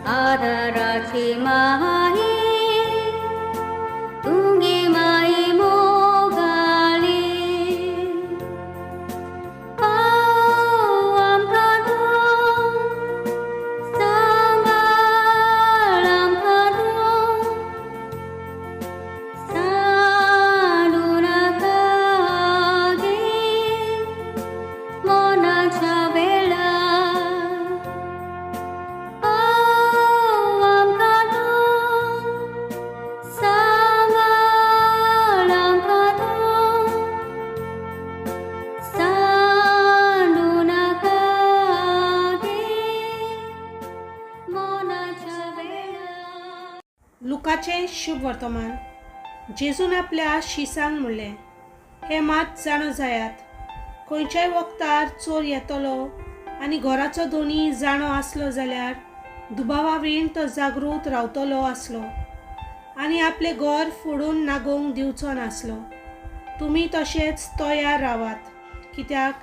आदाराची माई तुगे माई मोगाली पाव आमकां तूं सांबाळ आमकां तूं सांडू नाका गे मनाच्या वेळार पाव आमकां तूं सांबाळ आमकां तूं सांडू नाका गे मनाच्या वेळार. लुकाचें शुभ वर्तमान. जेजून आपल्या शिसांक म्हणलें, हें मात जाणो जायात, खंयच्याय वखतार चोर येतलो आनी घराचो दोनी जाणो आसलो जाल्यार दुबावा वीण तो जागृत रावतलो आसलो आनी आपलें घर फोडून नागोवंक दिवचो नासलो. तुमी तशेंच तयार रावात, कित्याक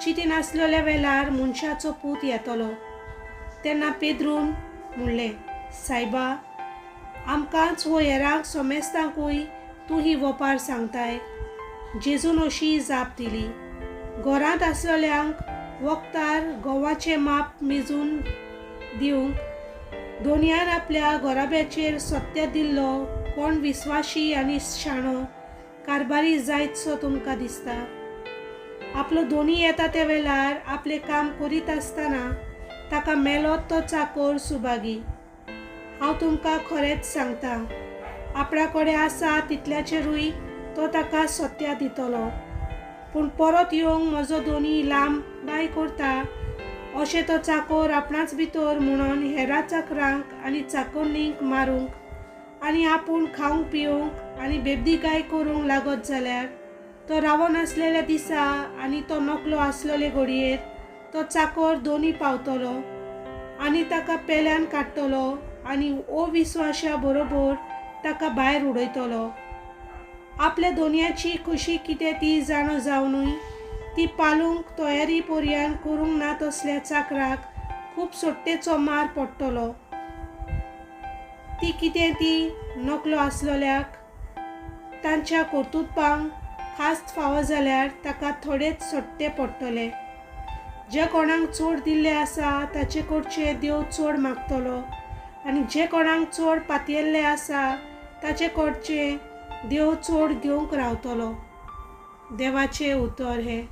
चिती नासलेल्या वेळार मनशाचो पूत येतलो. तेन्ना पेद्रून म्हणलें, सायबा, आमकांच वो हेरांक सोमेस्तांकूय तूं ही वोपार सांगताय? जेजून अशी जाप दिली, घरांत आसलेल्यांक वखदार गंवाचें माप मेजून दिवंक दोनयान आपल्या घराब्याचेर सत्या दिल्लो कोण विस्वाशी आनी शाणो कारभारी जायतसो तुमकां दिसता? आपलो दोनी येता त्या वेळार आपलें काम करीत आसतना ताका मेलो तो चाकोर सुभागी. हांव तुमकां खरेंच सांगता, आपणा कडेन आसा तितल्याचेरूय तो ताका सत्या दितलो. पूण परत येवंक म्हजो दोनी लांबाय करता अशें तो चाकोर आपणाच भितर म्हणून हेरा चाकरांक आनी चाकोन्नीक मारूंक आनी आपूण खावंक पिवंक आनी बेबदीकाय करूंक लागत जाल्यार तो रावनासलेल्या दिसा आनी तो नकलो आसलेले घडयेर तो चाकोर दोनी पावतलो आनी ताका पेल्यान काडटलो आनी अविस्वाशा बरोबर ताका भायर उडयतलो. आपल्या दोनयाची खुशी कितें ती जाणो जावनूय ती पालूंक तयारी पर्यान करूंक ना तसल्या चाकराक खूब सोट्टेचो मार पडटलो. ती कितें ती नकलो आसलेल्याक तांच्या कर्तुत्वांक खास फावो जाल्यार ताका थोडेच सोट्टे पडटले. जे कोणाक चड दिल्ले आसा ताचे कडचे देव चड मागतलो आनी जे कोणाक चड पातयेल्ले आसा ताचे कडचे देव चड घेवंक रावतलो. देवाचें उतर हें.